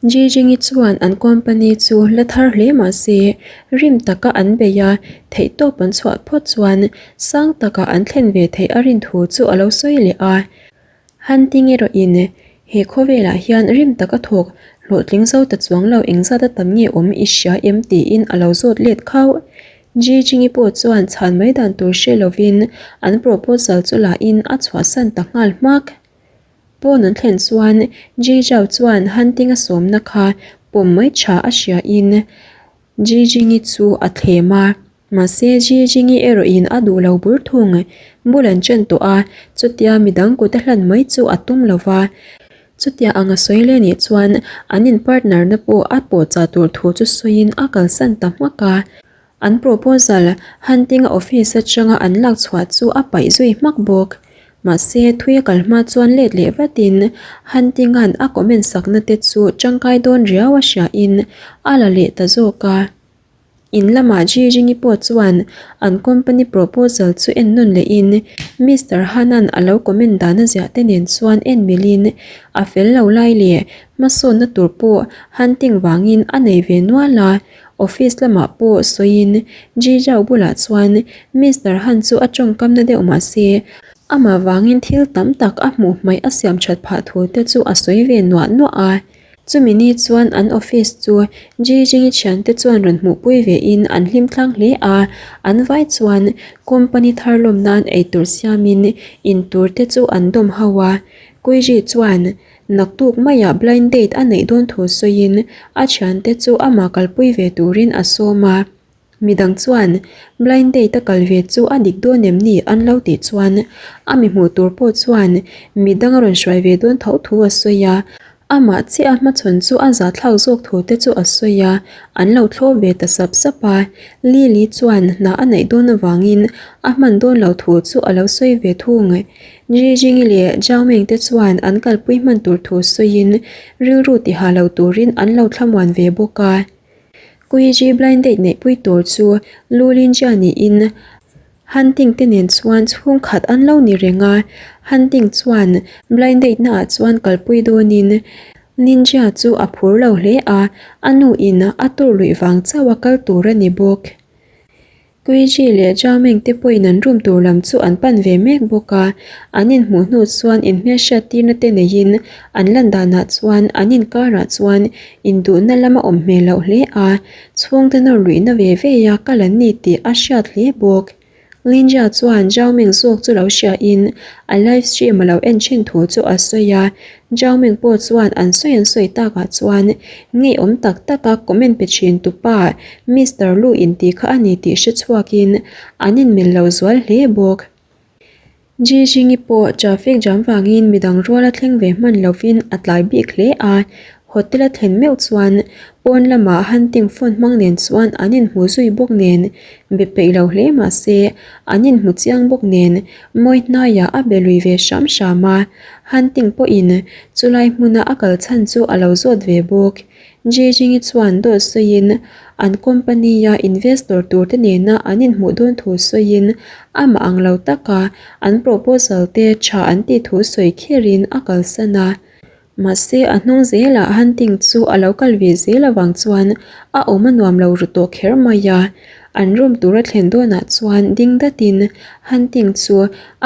Jijingi chuan an company chu la thar hle mah se, rim taka an bei a, theihtawp an chhuah phawt chuan sang taka an thlen ve theih a rin thu chu a lo sawi leh a. Hunting erawhin he khawvelah hian rim taka thawk hlawhtling zo ta chuang lo engzat a tam nge awm i hria em tiin a lo zawt let khauh. Jijingi pawh chuan chhan mai dan tur hre lovin an proposal chu lahin a chhuahsan ta nghal hmak. Pawn an thlen chuan Jijau chuan Hunting a sawmna kha pawm mai tha a hria in Jijingi chu a thlem a. Mahse Jijingi erawhin a duh lo bur thung. Bul an chen tawh a, chutia midang kut a hlan mai chu a tum lo va. Chutia ang a sawi leh nih chuan an in partner na pawh a pawhchah tur thu chu sawiin a kalsan ta hmak a. An proposal Hunting-a office atanga an lak chhuah chu a paih zui hmak bawk. Mahse, thui a kal hma chuan let leh vatin Hunting-a'n a comment sakna te chu tangkai dawn riau a hriain a la leh ta zawk a. In lamah Jijingi pawh chuan an company proposal chu en nawn lehin Mister Han-a'n a lo comment dan a ziah te nen chuan en milhin a fel lo lai leh hmasawnna tur pawh Hunting vangin a nei ve nual a. Office lamah pawh sawiin Jijau bulah chuan Mister Han chu a tawngkamna deuh mah se, amah vangin thil tam tak a hmuh hmaih a siam that phah thu te chu a sawi ve nuah nuah a. Chumi ni chuan an office chu Jijingi thiante chuan rawn hmuhpui vein an hlim tlang hle a, an vai chuan company thar lawm nan eitur siamin intur te chu an dawm ho a. Kuiji chuan Naktuk maiah blind date a neih dawn thu sawiin a thiante chu amah kalpui ve turin a sawm a. Midang chuan blind date a kal ve chu a dik dawn em ni an lo tih chuan a mi hmuh tur pawh chuan midang a rawn hruai ve dawn tho thu a sawi a. Amah chiah a hmachhawn chu a zahthlak zawk thu te chu a sawi a, an lo thlawp ve ta sap sap a. Lily chuan hna a neih dawn avangin a hman dawn lo thu chu a lo sawi ve thung. Jijingi leh Zhao Meng te chuan an kalpui hman tur thu sawiin rilru tiha lo turin an lo thlamuan ve bawk a. Kuiji blind date neihpui tur chu Lu Linjia niin Hunting te nen chuan chhungkhat an lo ni reng a, Hunting chuan blind date naah chuan kalpui dawnin Linjia chu a phur lo hle a, a nu in a tur luih vang chauh a kal tur a ni bawk. Kuiji leh Zhao te pawhin an room tur lam chu an pan ve mek bawk a, an inhmuh hnu chuan inhmelhriat tirna te neiin an lan danah chuan an inkarah chuan induhna lam a awm hmel loh hle a, chhungte nawr luihna ve ve a kal an ni tih a hriat hle bawk. Linjia chuan Zhao Ming zawk chu lo hriain a live stream a lo en thin thu chu a sawi a, Zhao Ming pawh chuan an sawi an sawi takah chuan ngeiawm tak taka comment pe thin tupa Mister Lu intih kha a ni tih hre chhuakin an inmil lo zual hle bawk. Jijingi pawh traffic jam vangin midang ruala thleng ve hman lovin a tlai bik hle a, Hotel a thlen meuh chuan pawn lamah hunting phone hmang nen chuan an inhmu zui bawk nen be peih lo hle mah se an inhmu chiang bawk nen mawi hnaiah a be lui ve hram hram a, hunting pawhin chulai hmuna a kal chhan chu a lo zawt ve bawk. Jijingi chuan dawt sawiin an company-a investor turte nena an inhmuh dawn thu sawiin amah ang lo taka an proposal te tha an tih thu sawi kherin a kalsan a. Mahse a hnung zelah hunting chu a lo kal ve zel avang chuan a awm a nuam lo ru tawh kher mai a. An room tura thlen dawnah chuan ding datin hunting chu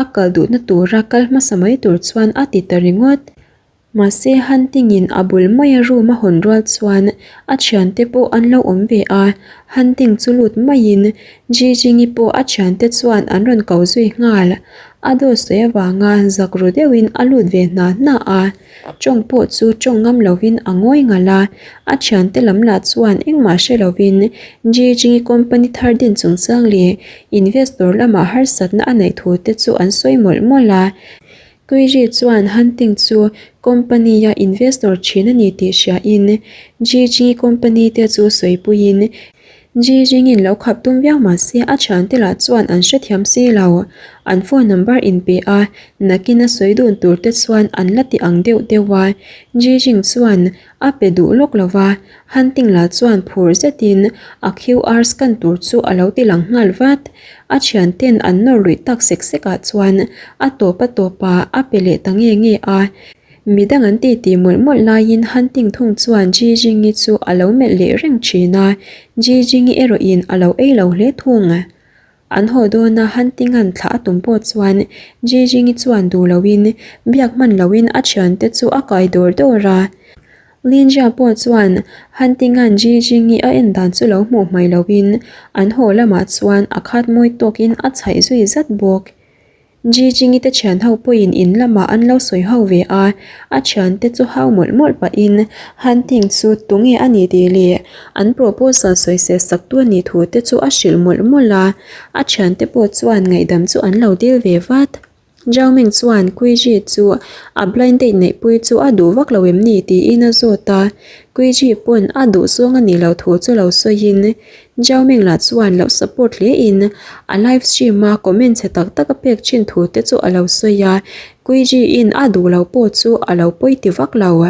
a kal duhna tura kal hmasa mai tur chuan a ti ta ringawt. Mahse hunting-in a bul maia room a hawn rual chuan a thiante pawh an lo awm ve a, hunting chu lut maiin Jijingi pawh a thiante chuan an rawn ko zui nghal. A dawt sawi avanga zak ru deuhin a lut ve hna hna a, tawng pawh chu tawng ngam lovin a ngawi ngalh a, a thiante lam lah chuan engmah hre lovin Jijingi company thar din chungchang leh investor lamah harsatna a neih thu te chu an sawi mawlh mawlh a. Kuiji chuan Hunting chu company-a investor thin a ni tih hriain Jijingi company te chu sawipuiin Jijingin lo khap tum viau mah se a thiante lah chuan an hrethiam si lo. An phone number inpe a, nakin a sawi dun tur te chuan an la ti ang deuh deuh a. Jijing chuan a pe duh lawk lo va, Hunting lah chuan phur zetin a QR scan tur chu a lo ti lang nghal vat. A thianten an nawr luih tak sek sek ah chuan a tawp a tawp ah a pe leh ta nge nge a. Midang an titi mawlh mawlh laiin Hunting thung chuan Jijingi chu a lo melh leh reng thin a, Jijingi erawhin a lo ei lo hle thung. An haw dawn a, Hunting-a'n thlah a tum pawh chuan Jijingi chuan duh loin biak hman loin a thiante chu a kai dawr dawr a. Linjia pawh chuan Hunting-a'n Jijingi a en dan chu lo hmuh hmai loin an haw lamah chuan a khat mawi tawkin a chhaih zui zat bawk. Jijingi te thian ho pawhin in lamah an lo sawi ho ve a, a thiante chu hau mawlh mawlh pahin Hunting chu tunge a ni tih leh an proposal sawisel sak tu a nih thu te chu a hrilh mawlh mawlh a, a thiante pawh chuan ngaihdam chu an lo dil ve vat. Zhao Ming chuan Kuiji chu a blind date neihpui chu a duh vak lo em ni tiin a zawt a, Kuiji pawn a duh zawng a nih loh thu chu lo sawiin Zhao Ming lah chuan lo support hle in a live stream a comment chhe tak tak a pek thin thu te chu a lo sawi a, Kuiji in a duh lo pawh chu a lo pawi ti vak lo.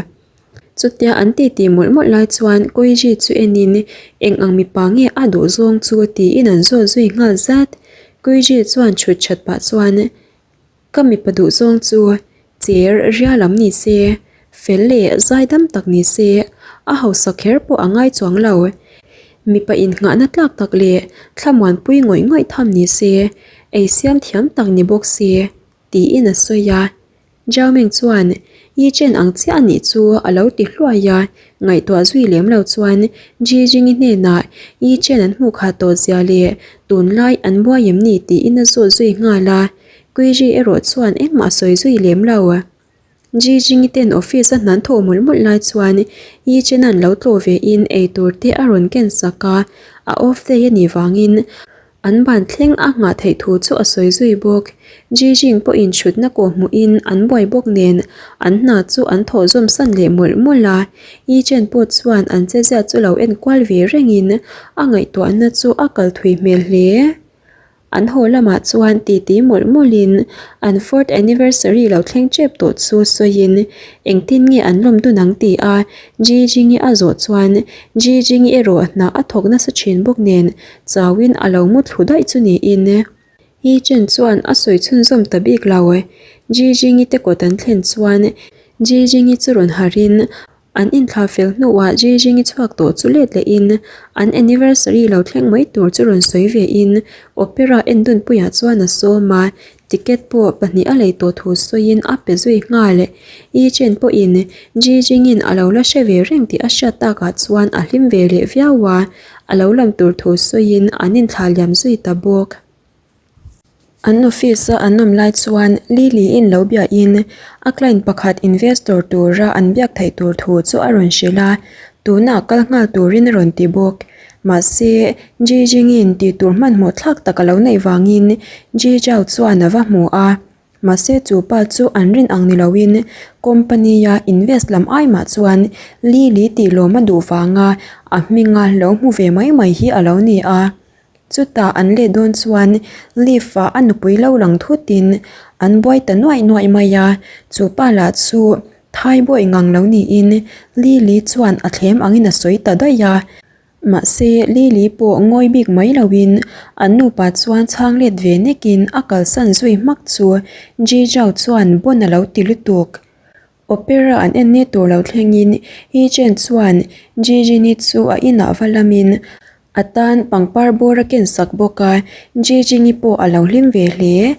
Chutia an titi mawlh mawlh lai chuan Kuiji chu en in eng ang mipa nge a duh zawng chu tiin an zawt zui nghal zat. Kuiji chuan chhut that pah chuan Ka mipa duh zawng chu cher ria lam ni se, fel leh zaidam tak ni se, a hausa kher pawh a ngai chuang lo. Mipa innghahna tlak tak leh thlamuanpui ngawih ngawih tham ni se, ei siam thiam tak ni bawk se, tiin a sawi a. Zhao Ming chuan, Yi Chen ang chiah a nih chu a lo ti hluai a, ngaihtuah zui lem lo chuan Ji Jing-i hnenah Yi Chen an hmuh kha tawh zia leh tunlai an buai em ni tiin a zawt zui nghal a. Kuiji erawh chuan engmah sawi zui lem lo. Ji Jing-i ten office a hnan thawh mawlh mawlh lai chuan Yi Chen-a'n lo tlawh ve in ei tur te a rawn ken sak a, a off day a nih vangin an ban thleng a nghah theih thu chu a sawi zui bawk. Ji Jing pawhin thutna kawh hmuh in an buai bawk nen an hna chu an thawh zawm san leh mawlh mawlh a, Yi Chen pawh chuan an chezia chu lo en kual ve reng in a ngaihtuahna chu a kal thui hmel hle. An haw lamah chuan titi mawlh mawlhin an fourth anniversary lo thleng tep tawh chu sawiin engtin nge an lawm dun ang ti a Ji Jingi a zawh chuan Ji Jingi erawh hna a thawk nasa thin bawk nen chauin a lo mu thlu daih chu niin Yi Chen chuan a sawi chhunzawm ta bik lo. Ji Jingi te kawt an thlen chuan Ji Jingi chu rawn harhin An inthlah fel hnuah Jijingi chhuak tawh chu let lehin an anniversary lo thleng mai tur chu rawn sawi vein Opera endunpuiah chuan a sawm a, ticket pawh pahnih a lei tawh thu sawiin a pe zui nghal. Yi Chen pawhin Jijingin a lo la hre ve reng tih a hriat takah chuan a hlim ve leh viau a, a lo lam tur thu sawiin an inthlah liam zui ta bawk. An office a an awm lai chuan Lily in lo biahin a client pakhat investor tura an biak theih tur thu chu a rawn hrilh a, tunah kal nghal turin a rawn ti bawk. Mahse, Ji Jingin tih tur hmanhmawh thlak tak a lo neih vangin Ji Zhao chuan a va hmu a. Mahse chu pa chu an rin ang ni loin company a invest lam ai mah chuan Lily tih lawm a duh vanga a hminga lo hmu ve mai mai hi a lo ni a. Chutah an let dawn chuan lift ah a nupui lo lang thutin an buai ta nuaih nuaih mai a, chu pa lah chu thai bawi ngang lo niin Lily chuan a thlem angin a sawi ta daih a. Mahse Lily pawh ngawi bik mai loin an nupa chuan chhang let ve nekin a kalsan zui hmak chu Jijau chuan bon a lo ti lutuk. Opera an en ni tur lo thlengin Yi Chen chuan Jijini chu a inah va lamin a tan pangpar bawr a ken sak bawk a, Jijini pawh a lo hlim ve hle.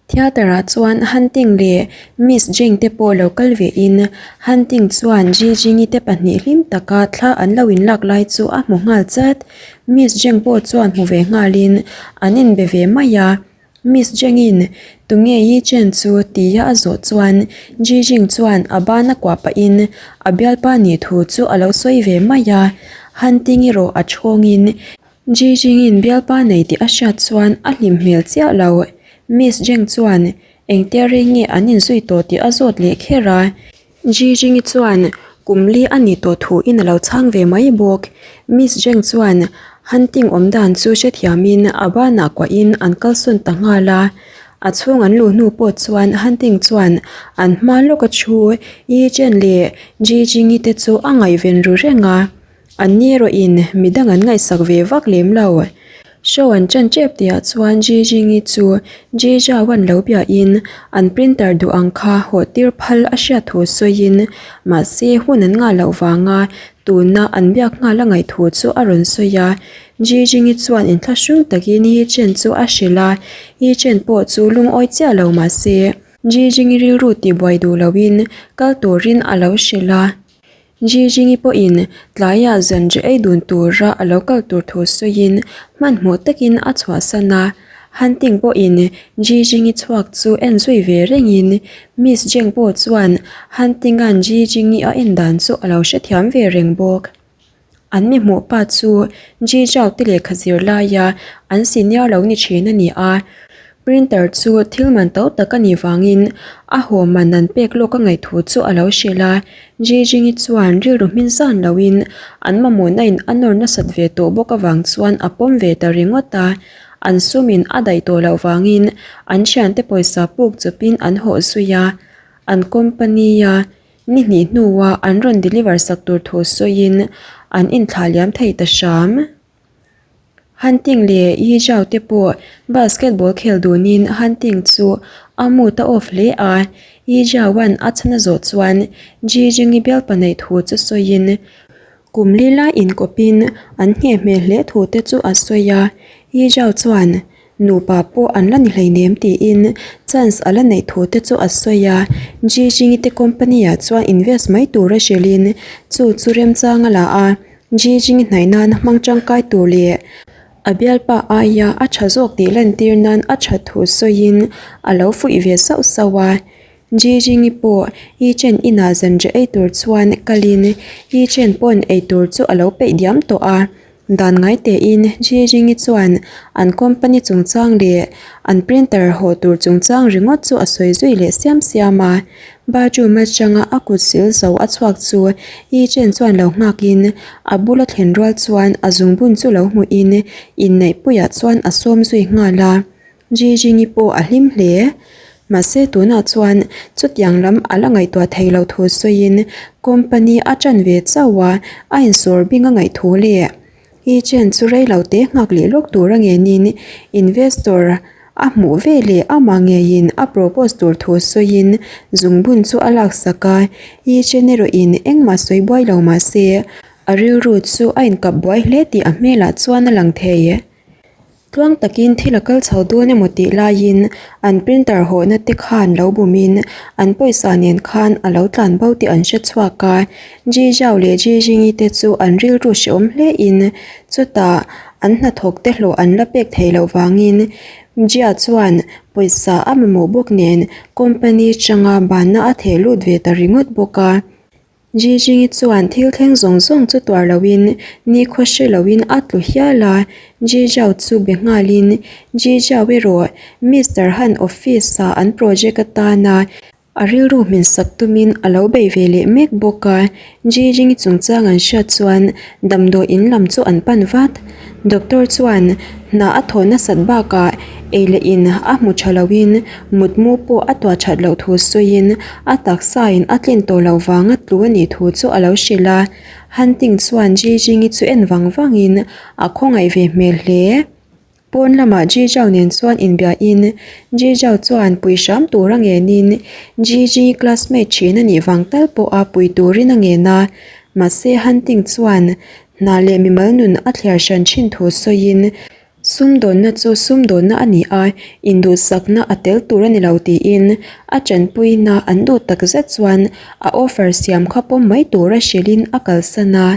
Theatre ah chuan Hunting leh Miss Jing te pawh lo kal ve in Hunting chuan Jijini te pahnih hlim taka thla an lo inlak lai chu a hmu nghal chat. Miss Jing pawh chuan hmu ve nghalin an inbe ve mai a. Miss Jeng-in tunge Yi Chen chu tia a zawh chuan Ji Jing chuan a ban a kuah pahin a bialpa nih thu chu a lo sawi ve mai a, Han Ting erawh a thawngin Ji Jing-in bialpa nei tih a hriat chuan a hlim hmel chiah lo. Miss Jeng chuan engtia rei nge an inzui tawh tih a zawt leh kher a. Jijingi chuan kum li a nih tawh thuin a lo chhang ve mai bawk. Miss Jeng chuan hunting awm dan chu hrethiamin a banah kuahin an kalsawn ta nghal a. A chhung an luh hnu pawh chuan hunting chuan an hma lawka thu Yi Chen leh Jijingi te chu a ngaihven ru reng a. An ni erawhin midang an ngaihsak ve vak lem lo. Show an ṭan ṭep tihah chuan Ji Jingi chu Ji Zhao-a'n lo biahin an printer duh ang kha hawh tir phal a hriat thu sawiin mahse hun an ngah loh vanga tuna an biak nghal a ngaih thu chu a rawn sawi a. Ji Jingi chuan inthlahrung takin Yi Chen chu a hrilh a, Yi Chen pawh chu lungawi chiah lo mahse Ji Jingi rilru tihbuai duh loin kal turin a lo hrilh a. Jijingi pawhin tlaiah zanriah ei dun tura a lo kal tur thu sawiin hmanhmawh takin a chhuahsan a. Hunting pawhin Jijingi chhuak chu en zui ve rengin Miss Jeng pawh chuan Hunting-a'n Jijingi a en dan chu a lo hrethiam ve reng bawk. An mi hmuh pa chu Jijau te lehkha zir laia an senior lo ni thin a ni a. Printer chu thil man to tak a nih vangin a haw man an pek lawk a ngaih thu chu a lo hrilh a. Jijingi chuan rilru hmin zan loin an mamawhna in a nawr nasat ve tawh bawk avang chuan a pawm ve ta ringawt a. An sumin a daih tawh loh vangin an thiante pawisa puk chawpin an hawh zui a. An company-a Ni hnih hnua an rawn deliver sak tur thu sawiin an inthlah liam thei ta hram. Hunting leh Yi Zhao te pawh basketball khel dunin Hunting chu a mood a off hle a, Yi Zhao-a'n a chhan a zawh chuan Ji Jing-i bialpa neih thu chu sawiin kum li lai inkawpin an ngheh hmel hle thu te chu a sawi a, Yi Zhao chuan Nupa pawh an la ni hleinem tiin chance a la neih thu te chu a sawi a, Jijingi te company ah chuan invest mai tura hrilhin chu chu remchang a la a, Jijingi hnaih nan hmang tangkai tur leh a bialpa aia a tha zawk tih lantir nan a that thu sawiin a lo fuih ve sauh sauh a. Jijingi pawh Yi Chen inah zanriah ei tur chuan kalin Yi Chen pawn ei tur chu a lo peih diam tawh a. Dan ngai tein Jijingi chuan an company chungchang leh an printer haw tur chungchang ringawt chu a sawi zui leh siam siam a. Bathroom atanga a kut sil zo a chhuak chu Yi Chen chuan lo nghakin a bula thlen rual chuan a zungbun chu lo hmuhin inneihpuiah chuan a sawm zui nghal a. Jijingi pawh a hlim hle. Mahse tunah chuan chutiang lam a la ngaihtuah thei lo thu sawiin company a ṭan ve chauh a, a insawr bing a ngaih thu leh Yi Chen chu rei lo te nghak leh lawk tur a ngenin investor a hmuh ve leh amah ngeiin a propose tur thu sawiin zungbun chu a laksak a, Yi Chen erawhin engmah sawi buai lo mahse a rilru chu a inkap buai hle tih a hmelah chuan a lang thei. Tluang takin thil a kal chho dawn emaw tih laiin an printer hawhna te khan lo bumin an pawisa nen khan a lo tlan bo tih an hre chhuak a. Ji Zhao leh Ji Jingyi te chu an rilru hrehawm hlein chutah an hnathawk te hlawh an la pek theih loh vangin Jia chuan pawisa a mamawh bawk nen company changa banna a theh lut ve ta ringawt bawk a. Jijingi chuan thil thleng zawng zawng chu tuar loin nikhua hre loin a tlu hial a, Jijao chu be nghalin Jijao erawh Mister Han office-ah an project atana a rilru hmin sak tumin a lo bei ve leh mek bawk a, Jijingi chungchang an hriat chuan damdawi in lam chu an pan vat. Doctor chuan hna a thaw nasat bakah ei leh in a hmu tha loin mutmu pawh a tuah that loh thu sawiin a taksa in a tlin tawh loh vanga tlu a nih thu chu a lo hrilh a. Hunting chuan Jijingi chu en vang vangin a khawngaih ve hmel hle. Pawn lamah Jijao nen chuan inbiahin Jijao chuan pui hram tur a ngenin Jijingi classmate thin a nih vang tal pawha pui turin a ngen a. Mahse Hunting chuan Hna leh mimal nun a thliar hran thin thu sawiin, sumdawnna chu sumdawnna a ni a, induhsakna a tel tur a ni lo tiin a tanpuina an duh tak zet chuan a offer siam kha pawm mai tura hrilhin a kalsan a.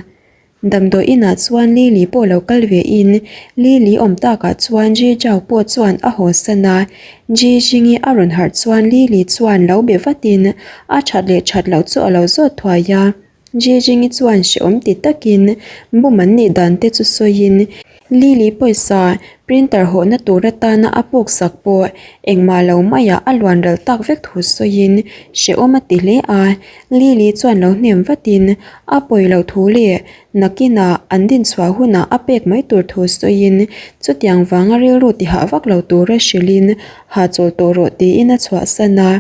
Damdawi inah chuan Lily pawh lo kal vein Lily awm takah chuan Ji Zhao pawh chuan a hawsan a, Ji Jingyi a rawn harh chuan Lily chuan lo be vatin a that leh that loh chu a lo zawt thuai a. Jijingi chuan hrehawm ti takin bum an nih dan te chu sawiin Lily pawisa printer hawhna tur atana a puk sak pawh engmah lo maiah a luan ral tak vek thu sawiin hrehawm a ti hle a. Lily chuan lo hnem vatin a pawi loh thu leh nakinah an dinchhuah hunah a pek mai tur thu sawiin chutiang vanga rilru tihah vak lo tura hrilhin hahchawl tawh rawh tiin a chhuahsan a.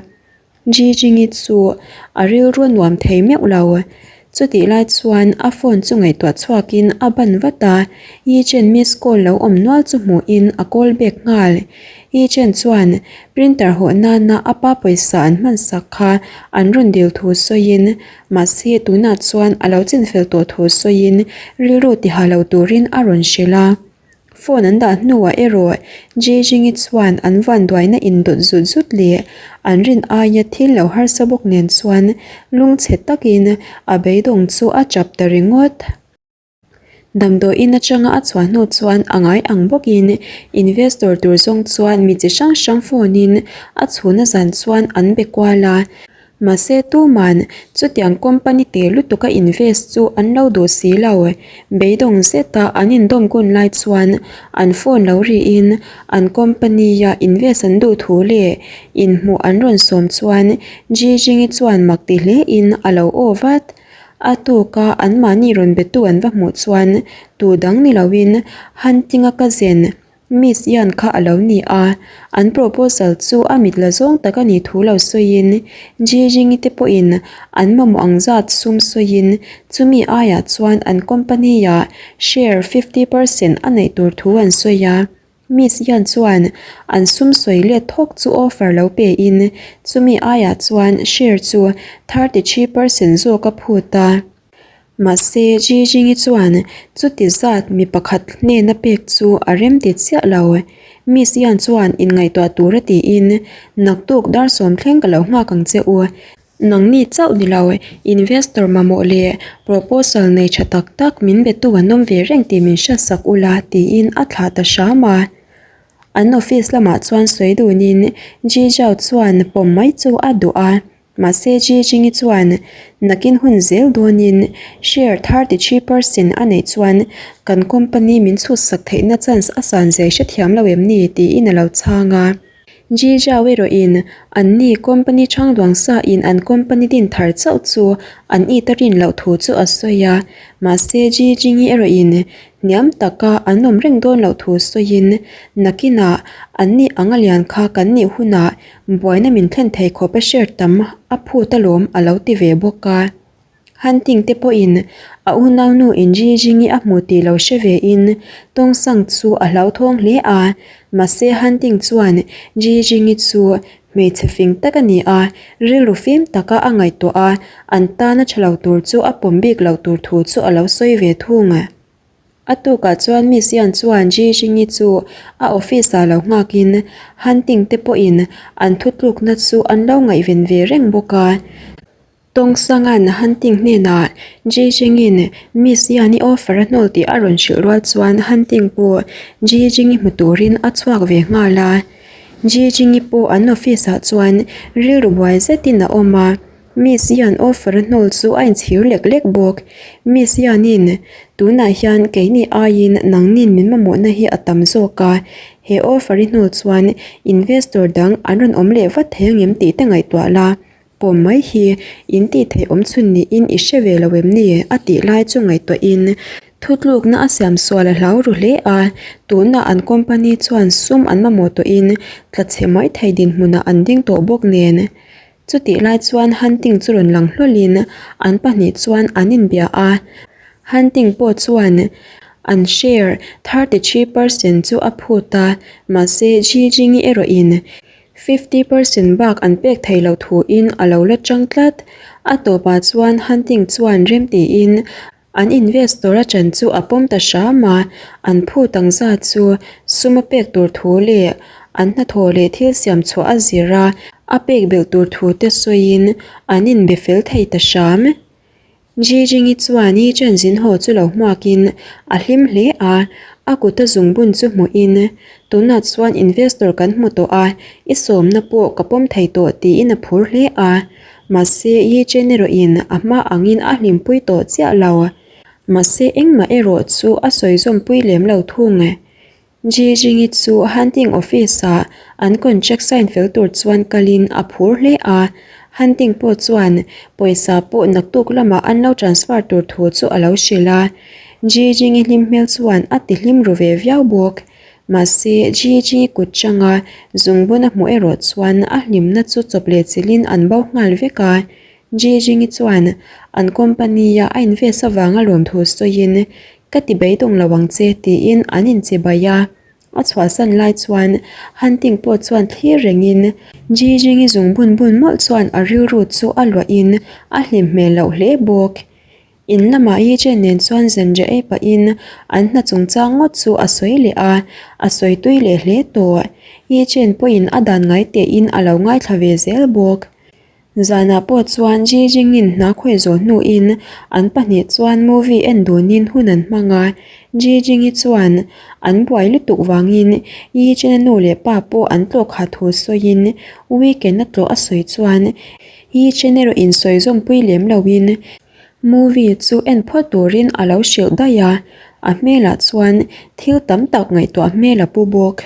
Jijingi chu a rilru nuam thei meuh lo. Chutih lai chuan a phone chu ngaihtuah chhuakin a ban vat a, Yi Chen miss call lo awm nual chu hmuhin a call back nghal. Yi Chen chuan printer hawh nana a pa pawisa an hmansak kha an rawn dil thu sawiin, mahse tunah chuan a lo chinfel tawh thu sawiin rilru tiha lo turin a rawn hrilh a. Phone an dah hnuah erawh Jejingi chuan an vanduaina indawt zut zut leh an rin aia thil lo harsa bawk nen chuan lungchhe takin a beidawng chu a chap ta ringawt. Damdawiin atanga a chhuah hnu chuan a ngai ang bawkin investor tur zawng chuan mi chi hrang hrang phone in a chhuna zan chuan an be kual a. Mahse tuman chutiang company te lutuk a invest chu an lo duh si lo. Beidawng zeta an indawm gun lai chuan an phone lo rihin an company a invest an duh thu leh inhmuh an rawn sawm chuan Jijingi chuan mak ti hle in a lo aw vat. A tuka anmahni rawn betu an va hmuh chuan tu dang ni loin Hunting-a cousin Miss Yan kha a lo ni a, an proposal chu a mit la zawng tak a nih thu lo sawiin Jijingi te pawhin an mamawh ang zat sum sawiin chumi aiah chuan an company-ah share 50% a neih tur thu an sawi a. Miss Yan chuan an sum sawi let thawk chu offer lo pein chumi aiah chuan share chu 33% zawk a phut a. Mahse, Jijingi chuan chuti zat mi pakhat hnena pek chu a rem ti chiah lo. Miss Yan chuan inngaihtuah tura tiin, Naktuk dar sawm thleng ka lo nghak ang che u. Nangni chauh ni lo, investor mamawh leh proposal nei tha tak tak min betu an awm ve reng tih min hriatsak ula, tiin a thlah ta hram a. An office lamah chuan sawi dunin Jijao chuan pawm mai chu a duh a. Mahse Jijingi chuan nakin hun zel dawnin share 33% a neih chuan kan company min chhutsak theihna chance a san zai hrethiam lo em ni tiin a lo chhang a. Jijao erawhin anni company changduang sa in an company din thar chauh chu an it a rin loh thu chu a sawi a. Mahse Jijingi erawhin hniam taka an awm reng dawn loh thu sawiin nakinah anni anga lian kha kan nih hunah Buaina min thlen thei khawp a share tam a phut alawm a lo ti ve bawk a. Hunting te pawhin a unaunu in Jijingi a hmu tih lo hre ve in Tongsang chu a hlauthawng hle a, mahse Hunting chuan Jijingi chu hmeichhe fing tak a ni a, rilru fim taka a ngaihtuah a, an tana tha lo tur chu a pawm bik loh tur thu chu a lo sawi ve thung. A tukah chuan Miss Yan chuan Ji Jingyi chu a office ah lo nghakin Hunting te pawhin an thutlukna chu an lo ngaihven ve reng bawk a. Tawng Sanga'n Hunting hnenah Ji Jingyi'n Miss Yan-i offer a hnawl tih a rawn hrilh rual chuan Hunting pawh Ji Jingyi hmu turin a chhuak ve nghal a. Ji Jingyi pawh an office ah chuan rilru buai zetin a awm a. Miss Yan offer a hnawl chu a inchhir lek lek bawk. Miss Yanin, Tunah hian keini aiin nangnin min mamawhna hi a tam zawk a, he offer i hnawl chuan investor dang an rawn awm leh vat thei angem tih te ngaihtuah la, pawm mai hi in tih theih awm chhun niin i hre ve lo em ni? a tih lai chu ngaihtuahin thutlukna a siam sual a hlau ru hle a, tunah an company chuan sum an mamawh tawhin tlachhe mai thei dinhmunah an ding tawh bawk nen. Chutih lai chuan Hunting chu rawn lang hlawlhin an pahnih chuan an inbia a, Hunting pawh chuan an share 33% chu a phut a, mahse Jijingi erawhin 50% bak an pek thei lo thuin a lo la chang tlat. A tawpah chuan Hunting chuan remtiin An investor a chan chu a pawm ta hram a, an phut ang zat chu sum a pek tur thu leh an hnathawh leh thil siam chhuah a zir a, a pek belh tur thu te sawiin an inbe fel thei ta hram. Jijingi chuan Yi Chen zin haw chu lo hmuakin a hlim hle a, a kut a zungbun chu hmuhin, Tunah chuan investor kan hmu tawh a, i sawmna pawh ka pawm thei tawh tiin a phur hle a. Mahse, Yi Chen erawhin a hma angin a hlimpui tawh chiah lo. Mahse, engmah erawh chu a sawi zawmpui lem lo thung. Ji Jingyi chu Hunting Office-ah an contract sign fel tur chuan kalin a phur hle a. Hunting pawh chuan pawisa pawh naktuk lamah an lo transfer tur thu chu a lo hrilh a. Ji Jingyi hlim hmel chuan a ti hlim ru ve viau bawk. Mahse, Gigi kut changa zungbun a hmuh erawh chuan a hlimna chu chawp leh chilhin an bo nghal vek a. Jijingi chuan an company-a a invest avanga lawmthu sawiin, Ka ti beidawng lo ang che tiin an inchibai a. A chhuahsan lai chuan Hunting pawh chuan thlir rengin Jijingi zung bun bun mawlh chuan a rilru chu a luahin a hlim hmel loh hle bawk. In lamah Yi Chen nen chuan zanriah ei pahin an hna chungchang ngawt chu a sawi leh a, a sawi tui leh hle tawh. Yi Chen pawhin a dan ngai tehin a lo ngaithla ve zel bawk. Zanah pawh chuan Ji Jingin hna khawih zawh hnuin an pahnih chuan movie en dunin hun an hmang a, Ji Jingi chuan an buai lutuk vangin Yi Chen-a nu leh pa pawh an tlawh khat thu sawiin weekend a tlawh a sawi chuan Yi Chen erawh insawi zawmpui lem loin movie chu en phawt turin a lo hrilh daih a, a hmelah chuan thil tam tak ngaihtuah hmel a pu bawk.